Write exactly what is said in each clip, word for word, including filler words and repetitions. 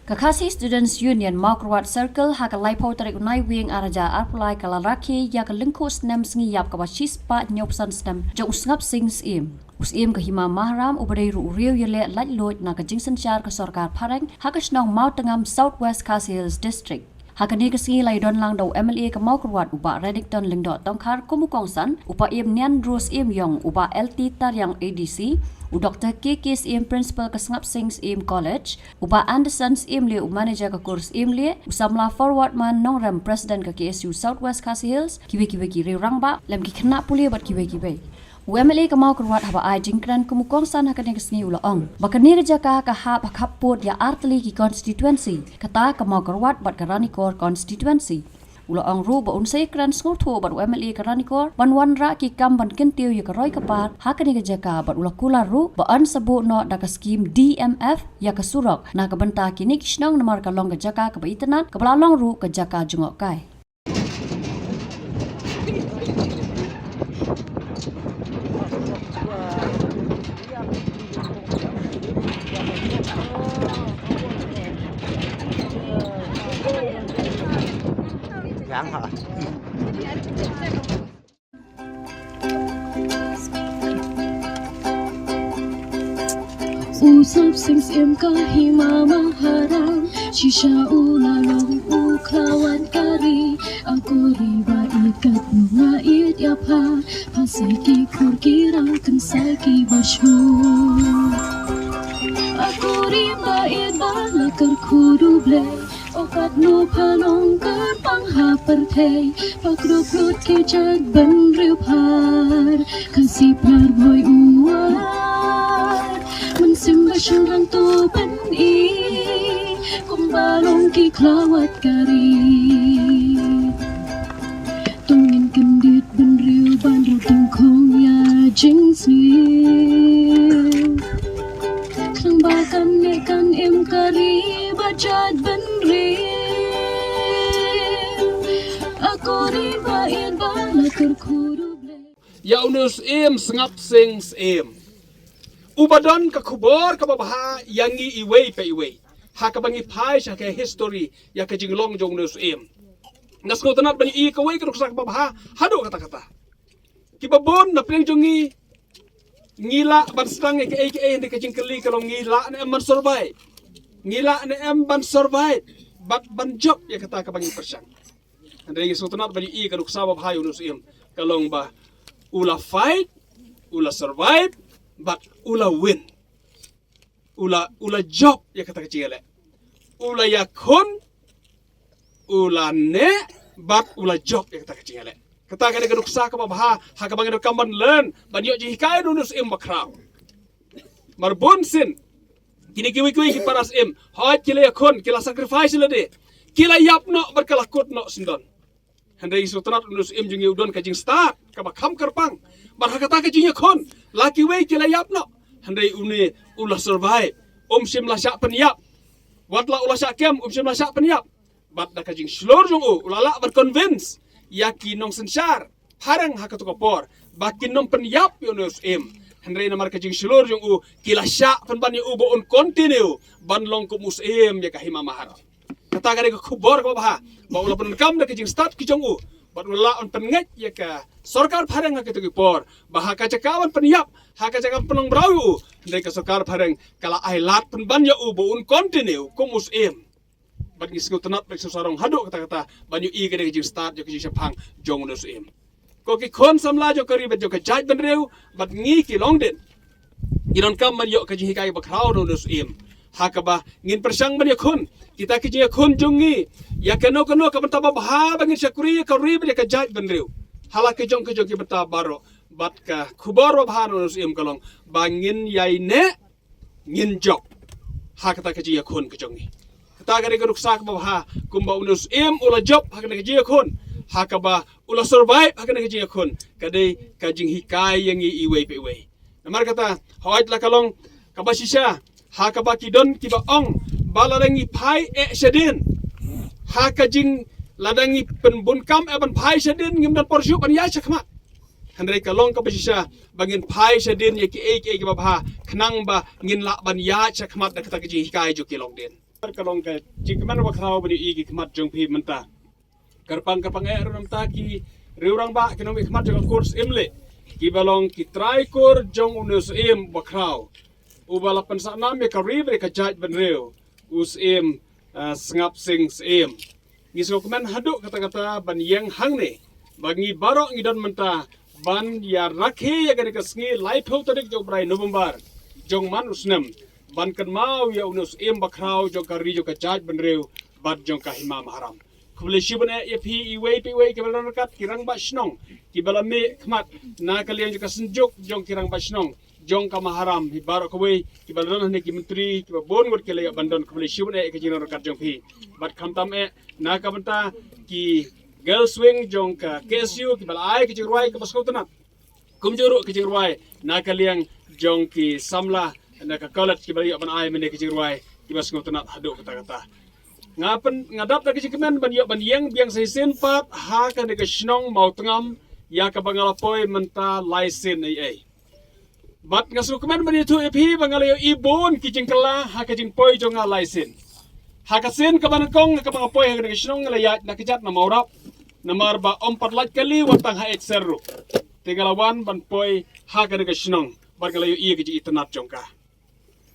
Ka Khasi Students Union Mawkyrwat Circle ha ka laiphew tarik u Naiwieng arhajar arphew lai ka la rakhe ïa ka lyngkhuh snem sngi ïap kaba shispah hynñiewphew san snem jong u Sngap Sing Syiem. U Syiem ka Hima Maharam uba dei ruh u riew ïaleh laitluid na ka jingsynshar ka sorkar phareng ha ka shnong Mawtangam, South West Khasi Hills District. Ha kane ka sngi la ïadon lang da u M L A ka Mawkyrwat u Bah Reddington Lyngdoh Tongkhar kum u kongsan, u Paiem Nianru Syiem Ïong, u Bah L T Tariang A D C, u Doktor K K Syiem Principal ka Sngap Sing Syiem College, u Bah Anderson Syiem Lieh u Manager ka Kur Syiem Lieh, u samla Forward Man Nongrem President ka K S U South West Khasi Hills, kiwei kiwei ki riew rangbah, lem ki khynnah pule bad kiwei kiwei. U M L A ka Mawkyrwat haba ai jingkren kum u kongsan ha kane ka sngi u la ong ba kane ka jaka ka hap ha khappud ïa artylli ki constituency, kata ka Mawkyrwat bad ka Ranikor constituency. U la ong ruh ba un sa ïakren sngewthuh bad u M L A ka Ranikor ban wanrah ki kam ban kyntiew ïa ka roi ka par ha kane ka jaka bad u la kular ruh ba yn sa buh noh da ka skhim D M F ïa ka surok na ka bynta kine ki shnong namar ka long ka jaka kaba itynnad kaba la long ruh ka jaka jngohkai. U Sngap Sing Syiem ka Hima Maharam, shisha u la long u khlawait ka ri. A ko ri ba ïeit katno nga ïeit ïa pha, pha sei ki khor ki rang kynsai kiba shu. A ko ri ba ïeit ba la kyrkhu da U Blei, o katno pha long kyrpang ha pyrthei, pha kdup lut ki jait bynriew phar, Khasi phar Bhoi u war. Mynsiem ba shynrang to pyni, kumba long ki khlawait ka ri. To ngin kyndit bynriew ban rung tyngkhong ïa jingsniew. Khlem ba kan neh kan im ka ri bad jait bynriew. A ko ri ba ïeit ba la kyrkhu da U Blei. Ïa une u Syiem Sngap Sing Syiem, uba don ka khubor kaba bha ïa ngi iwei pa iwei ha kaba ngi phai sha ka history ïa ka jinglong jong une u Syiem. Nga sngewtynnat ban ïohi kawei ka nuksa kaba bha haduh katta katta. Kiba bun na pdeng jong ngi, ngi lah ban sdang ïa kaei kaei, hynrei ka jingkylli ka long, ngi lah ne em ban survive? Ngi lah ne em ban survive bad ban jop ïa kata kaba ngi pyrshang? Hynrei ngi sngewtynnat ban ïohi ka nuksa ba bha ïa une u Syiem ka long ba u la fight, u la survive bad u la win. U la, u la jop ïa kata ka jingïaleh. U la ïakhun, u la neh bad u la jop ïa kata ka jingïaleh. Kata ka dei ka nuksa kaba bha ha kaba ngi donkam ban learn, ban ïoh jinghikai na une u Syiem bakhraw. Mar bun sien kine kiwei kiwei ki para syiem, hooid, ki la ïakhun, ki la sacrifice lade, ki la ïap noh bad ka la kut noh syndon. Hynrei ngi sngewtynnat une u Syiem jong ngi u don ka jingstad kaba kham kyrpang. Bad ha kata ka jingïakhun, la kiwei ki la ïap noh, hynrei une u la survive. Um shym la shah pynïap. Wat la u la shah kem, um shym la shah pynïap. Bad da ka jingshlur jong u, u la lah ban convince ïa ki nongsynshar phareng ha kato ka por ba kin nym pynïap ïa une u Syiem. Hynrei namar ka jingshlur jong u, ki la shah pynban ïa u ba un continue ban long kum u Syiem ïa ka Hima Maharam. Kata ka dei ka khubor kaba bha ba u la pyndonkam da ka jingstad ka jong u bad u la lah ban pynngeit ïa ka sorkar phareng ha kito ki por ba ha ka jaka ban pynïap, ha ka jaka ban pynlong mraw ïa u, hynrei ka sorkar phareng ka la ai lad pynban ïa u ba un continue kum u Syiem. Bad ngi sngewtynnat bad sngewsarong haduh katta katta ban ïohi ka dei ka jingstad jong ka jingshemphang jong une u Syiem. Ko ki khun samla jong ka ri bad jong ka jaitbynriew bad ngi ki longdien, ngi donkam ban ïoh ka jinghikai bakhraw na une u Syiem ha kaba ngin pyrshang ban ïakhun. Kita ki jingïakhun jong ngi ïa kano kano ka bynta ba bha ba ngin shakri ïa ka ri bad ïa ka jaitbynriew ha la ki jong ki jong ki bynta baroh. Bad ka khubor ba bha na une u Syiem ka long ba ngin ïai neh, ngin jop ha kata ka jingïakhun ka jong ngi. Kata ka dei ka nuksa kaba bha kumba une u Syiem u la jop ha kata ka jingïakhun, ha kaba u la survive ha kata ka jingïakhun, ka dei ka jinghikai ïa ngi iwei pa iwei. Namar kata, hooid, la ka long kaba shisha ha kaba ki don kiba ong ba lada ngi phai eh shadien ha ka jing, lada ngi pynbun kam eh ban phai shadien, ngim don por shuh ban ïaid shakhmat. Hynrei ka long kaba shisha ba ngin phai shadien ïa kiei kiei kiba bha khnang ba ngin lah ban ïaid shakhmat da kata ka jinghikai jong ki longdien. Ka long ka jingkmen bakhraw ban ïohi ki khmat jong phi mynta. Kyrpang kyrpang eh ruh namar ki riew rangbah ki nongmihkhmat jong ka kur Syiem Leh kiba long ki trai kur jong une u Syiem bakhraw uba la pynsah nam ïa ka ri bad ka jaitbynriew, u Syiem, ah, Sngap Sing Syiem. Ngi sngewkmen haduh katta katta ban ïeng hangne ba ngi baroh ngi don mynta ban ïa rakhe ïa kane ka sngi laiphew tarik jong u bnai November jong man u snem ban kynmaw ïa une u Syiem bakhraw jong ka ri, jong ka jaitbynriew bad jong ka hima maharam. Khublei shibun eh ïa phi iwei pa iwei kiba la don ryngkat, ki rangbah shnong kiba la mihkhmat na ka liang jong ka synjuk jong ki rangbah shnong jong ka maharam hi baroh kawei, kiba la don hangne ki myntri kiba bun ngut ki la ïoh ban don. Khublei shibun eh ïa ka jingdon ryngkat jong phi. Bad khamtam eh na ka bynta ki girls wing jong ka K S U kiba la ai ka jingrwai kaba sngewtynnat, kumjuh ruh ka jingrwai na ka liang jong ki samla na ka college kiba la ïoh ban ai mynne ka jingrwai kiba sngewtynnat haduh katta katta. Nga pyn, nga dap da ka jingkmen ban ïoh ban ïeng biang sa shisien pat ha kane ka shnong Mawtngam ïa kaba nga la poi mynta lai sien ei ei. Bad nga sngewkmen ban ïathuh ïa phi ba nga la ïohi bun ki jingkylla ha ka jingpoi jong nga lai sien. Ha ka sien kaba nyngkong ha kaba nga poi ha kane ka shnong nga la ïaid na kjat na Mawrap namar ba ym pat lait kali wat tang ha Eit Ser ruh. Te nga la wan ban poi ha kane ka shnong bad nga la ïohi ka jingitynnat jong ka.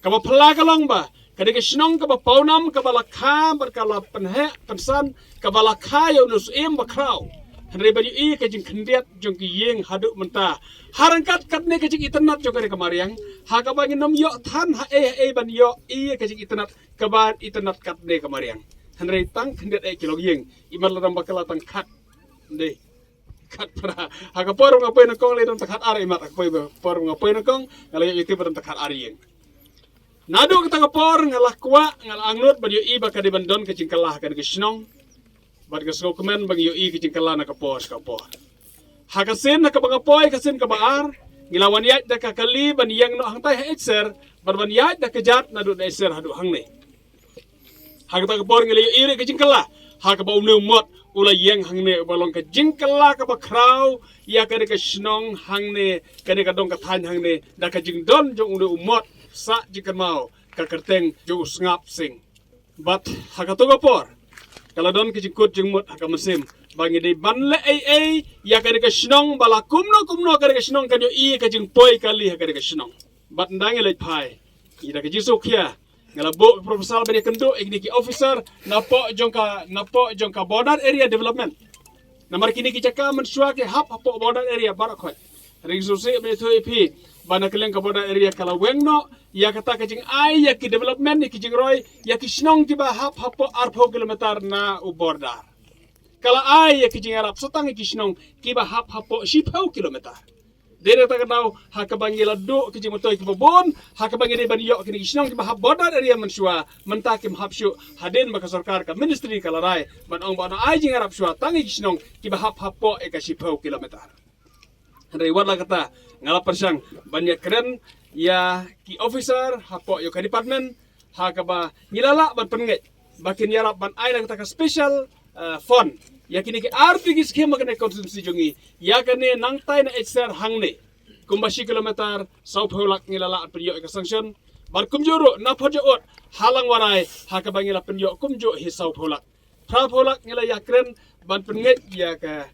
Kaba phylla ka long ba kane ka shnong kaba pawnam, kaba la kha bad ka la pynheh pynsan, kaba la kha ïa une u Syiem bakhraw. Hynrei ban ïohi ka jingkhyndiat jong ki ïing haduh mynta ha ryngkat katne ka jingitynnat jong kane ka mariang, ha kaba ngin ym ïoh than ha ei ha ei ban ïohi ka jingitynnat kaba itynnat katne ka mariang. Hynrei tang khyndiat eh ki longïing, imat la dang ba ka la tang khat. Dei khat phra. Ha ka por nga poi nyngkong la don tang khat ar imat, ha ka poi, por nga poi nyngkong nga la ïohi ba don tang khat ar ïing. Naduh kata ka por nga la kwah, nga la angnud ban ïohi ba ka dei ban don ka jingkylla ha kane ka shnong. Bad nga sngewkmen ba nga ïohi ka jingkylla na ka por sha ka por. Ha ka sien na kaba nga poi, ka sien kaba ar, ngi la wan ïaid da ka kali ban ïeng noh hangtai ha Eit Ser bad wan ïaid da ka kjat naduh na Eit Ser haduh hangne. Ha kata ka por ngi la ïohi ruh ka jingkylla ha kaba une u mot u la ïeng hangne, uba long ka jingkylla kaba khraw ïa kane ka shnong hangne, kane ka dong ka thaiñ hangne, da ka jingdon jong une u mot sah jingkynmaw ka kyrteng jong u Sngap Sing. Bad ha kato ka por ka la don ka jingkut jingmut ha ka mynsiem ba ngi dei ban leh ei ei ïa kane ka shnong ba la kumno kumno kane ka shnong kan ïohi ka jingpoi kali ha kane ka shnong. Bad ynda ngi leit phai, ngi da ka jingsngewkhia, nga la buh proposal ban ïakynduh ïa kine ki officer napoh jong ka, napoh jong ka border area development. Namar kine ki jaka mynshuwa ki hap hapoh border area baroh khoit. Hynrei nga sngewsih ban ïathuh ïa phi ba na ka liang ka border area ka la weng noh ïa kata ka jingai ïa ki development, ïa ki jingroi ïa ki shnong kiba hap hapoh arphew kilometer na u border. Ka la ai ïa ki jingïarap sa tang ïa ki shnong kiba hap hapoh shiphew kilometer. Dei na kata ka daw ha kaba ngi la duh ki jingmyntoi kiba bun, ha kaba ngi dei ban ïoh kine ki shnong kiba hap border area mynshuwa, mynta kim hap shuh hadien ba ka sorkar, ka ministry ka la rai ban ong ba yn ai jingïarap shuwa tang ïa ki shnong kiba hap hapoh ïa ka shiphew kilometer. Hynrei wat la kata nga la pyrshang ban ïakren ïa ki officer hapoh ïa ka department ha kaba ngi la lah ban pynngeit ba kin ïarap ban ai na kata ka special, eh, fund ïa kine ki artylli ki skim ha kane ka constituency jong ngi, ïa kane nangtai na Eit Ser hangne kumba shi kilometer, sawphew lak ngi la lah pynïoh ïa ka sanction. Bad kumjuh ruh na Phadjaud ha Langwarai ha kaba ngi la pynïoh kumjuh hi sawphew lak. Phraphew lak ngi la ïakren ban pynngeit ïa ka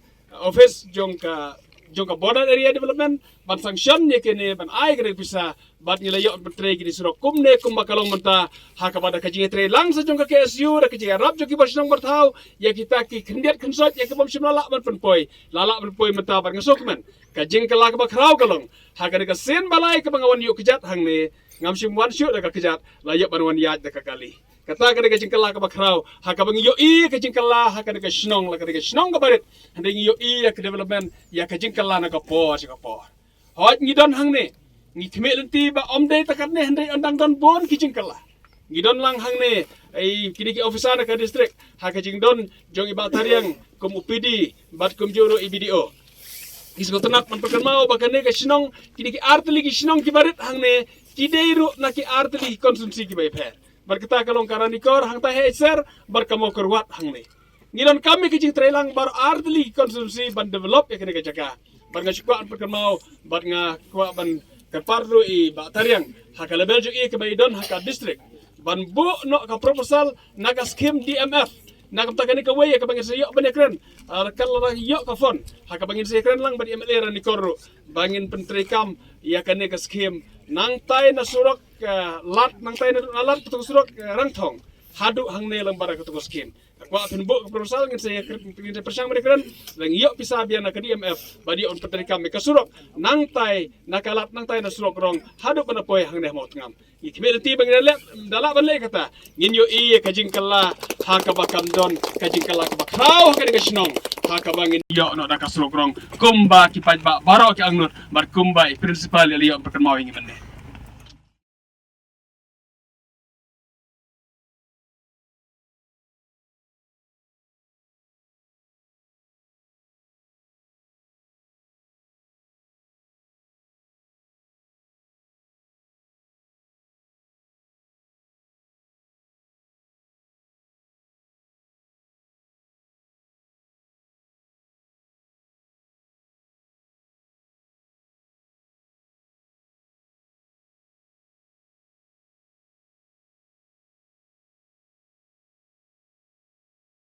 office jong ka, jong ka border area development ban sanction ïa kine, ban ai kine pisa, bad ngi la ïoh ban trei kine surok kumne kumba ka long mynta. Ha kaba da ka jingtrei lang sa jong ka K S U, da ka jingïarap jong ki bashnong barthaw ïa kita ki khyndiat khynsoit ïa ki bym shym la lah ban pynpoi, la lah ban poi mynta. Bad nga sngewkmen ka jingkylla kaba khraw ka long ha kane ka sien ba lai kaba nga wan ïuh kjat hangne, ngam shym wan shuh da ka kjat, la ïoh ban wan ïaid da ka kali. Kata ka dei ka jingkylla kaba khraw ha kaba ngi ïohi ka jingkylla ha kane ka shnong, la ka dei ka shnong kaba rit, hynrei ngi ïohi ïa ka development, ïa ka jingkylla na ka por sha ka por. Hooid ngi don hangne, ngi khmih lynti ba ym dei tang katne, hynrei yn dang don bun ki jingkylla. Ngi don lang hangne ïa kine ki officer na ka district ha ka jingdon jong i Bah Tariang kum u P D bad kumjuh ruh i B D O. Ngi sngewtynnat ban pynkynmaw ba kane ka shnong, kine ki artylli ki shnong kiba rit hangne ki dei ruh na ki artylli ki constituency kiba ïapher. Bad kata ka long ka Ranikor hangtai ha Eit Ser bad ka Mawkyrwat hangne. Ngi donkam ïa ka jingtrei lang baroh artylli ki constituency ban develop ïa kane ka jaka. Bad nga shu kwah ban pynkynmaw bad nga kwah ban kyrpad ruh ïa i Bah Tariang ha ka level jong i kaba i don ha ka district ban buh noh ka proposal na ka skim D M F. Na ka bynta kane kawei ïa kaba ngin sa ïoh ban ïakren, ah, ka la ïoh ka fund ha kaba ngin sa ïakren lang bad i M L A Ranikor ruh ba ngin pyntreikam ïa kane ka skim nangtai na surok, ah, Lad, nangtai na, na Lad katto surok, ah, Rangthong haduh hangne lang bad katto skim. Ka kwah phin buh ka proposal, ngin sa ïa, ngin sa pyrshang ban ïakren, lada ïoh pisa biang na ka D M F bad ïoh ban pyntreikam ïa ka surok nangtai na ka Lad, nangtai na surok Rong haduh ban da poi hangne ha Mawtngam. Ngi khmih lynti ba ngin da leh, da lah ban leh kata, ngin ïohi ïa ka jingkylla ha kaba kam don ka jingkylla kaba khraw ha kane ka shnong ha kaba ngin ïoh noh da ka surok Rong kumba ki paidbah baroh ki angnud bad kumba i principal ïa la ïoh ban pynkynmaw ïa ngi mynne.